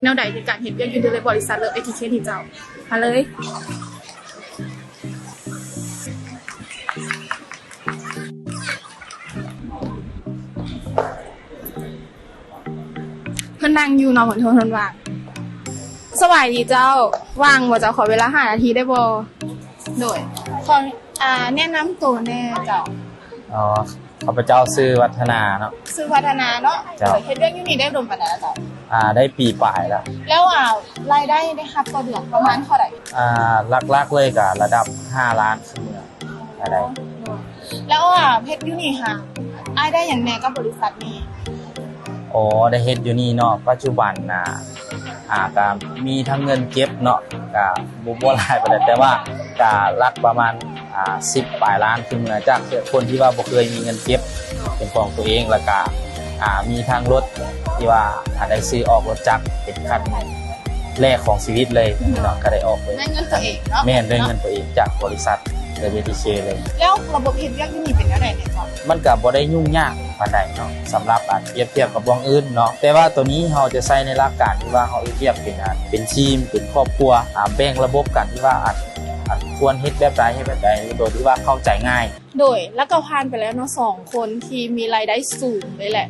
ແນວໃດໃນການເຮັດວຽກຢູ່ໃນບໍລິສັດ Love ເອທີເຄ ນີ້ເຈົ້າ? ມາເລີຍ. ເພິ່ນນັ່ງຢູ່ເນາະ ເພິ່ນ ເພິ່ນວ່າງ. ສະບາຍດີເຈົ້າ, ວ່າງບໍ່ເຈົ້າ? ຂໍເວລາຫ້ານາທີໄດ້ບໍ່? ໂດຍ ຂໍ ອ່າ ແນະນຳໂຕແດ່ເຈົ້າ. ອໍ ຂ້າພະເຈົ້າຊື່ວັດທະນາເນາະ. ຊື່ວັດທະນາເນາະ. ເຈົ້າ. ເຮັດວຽກຢູ່ນີ້ໄດ້ດົນປານໃດລະເຈົ້າ? ອ່າ ໄດ້ປີປາຍລະ. ແລ້ວ ອ່າ ລາຍໄດ້ໄດ້ຮັບຕໍ່ເດືອນປະມານເທົ່າໃດ? ອ່າ ຫຼັກໆເລີຍກະລະດັບຫ້າລ້ານຂຶ້ນເມືອລາຍໄດ້. ແລ້ວ ອ່າ ເຮັດຢູ່ນີ້ຫາ ອ້າຍໄດ້ຫຍັງແດ່ກັບບໍລິສັດນີ້? ອໍ ໄດ້ເຮັດຢູ່ນີ້ເນາະ ປັດຈຸບັນນະ ອ່າ ກະມີທັງເງິນເກັບເນາະ ກະບໍ່ ບໍ່ຫຼາຍປານໃດ ແຕ່ວ່າກະຫຼັກປະມານ ອ່າ ສິບປາຍລ້ານຂຶ້ນເມືອ ຈາກຄົນທີ່ວ່າບໍ່ເຄີຍມີເງິນເກັບເປັນຂອງຕົວເອງ ແລ້ວກະ ອ່າ ມີທັງລົດທີ່ວ່າ ອ່າ ໄດ້ຊື້ອອກລົດຈັກເປັນຄັນແລກຂອງຊີວິດເລີຍເນາະ ກະໄດ້ອອກເລີຍ. ໄດ້ເງິນຕົວເອງເນາະ? ແມ່ນ ໄດ້ເງິນຕົວເອງຈາກບໍລິສັດ ເລີເວທີເຄ ເລີຍ. ແລ້ວລະບົບເຮັດວຽກຢູ່ນີ້ເປັນແນວໃດແດ່ເຈົ້າ? ມັນກະບໍ່ໄດ້ຫຍຸ້ງຍາກປານໃດເນາະ ສຳລັບ ອ່າ ປຽບທຽບກັບບ່ອນອື່ນເນາະ ແຕ່ວ່າໂຕນີ້ເຮົາຈະໃຊ້ໃນຫຼັກການທີ່ວ່າເຮົາເຮັດວຽກເປັນ ອ່າ ເປັນທີມ ເປັນຄອບຄົວ ອ່າ ແບ່ງລະບົບກັນທີ່ວ່າ ອ່າ ອ່າ ຄວນເຮັດແບບໃດ ເຮັດແບບໃດ ໂດຍທີ່ວ່າເຂົ້າໃຈງ່າຍ. ໂດຍ ແລ້ວກໍຜ່ານໄປແລ້ວເນາະ ສອງຄົນທີ່ມີລາຍໄດ້ສູງເລີຍແຫຼະ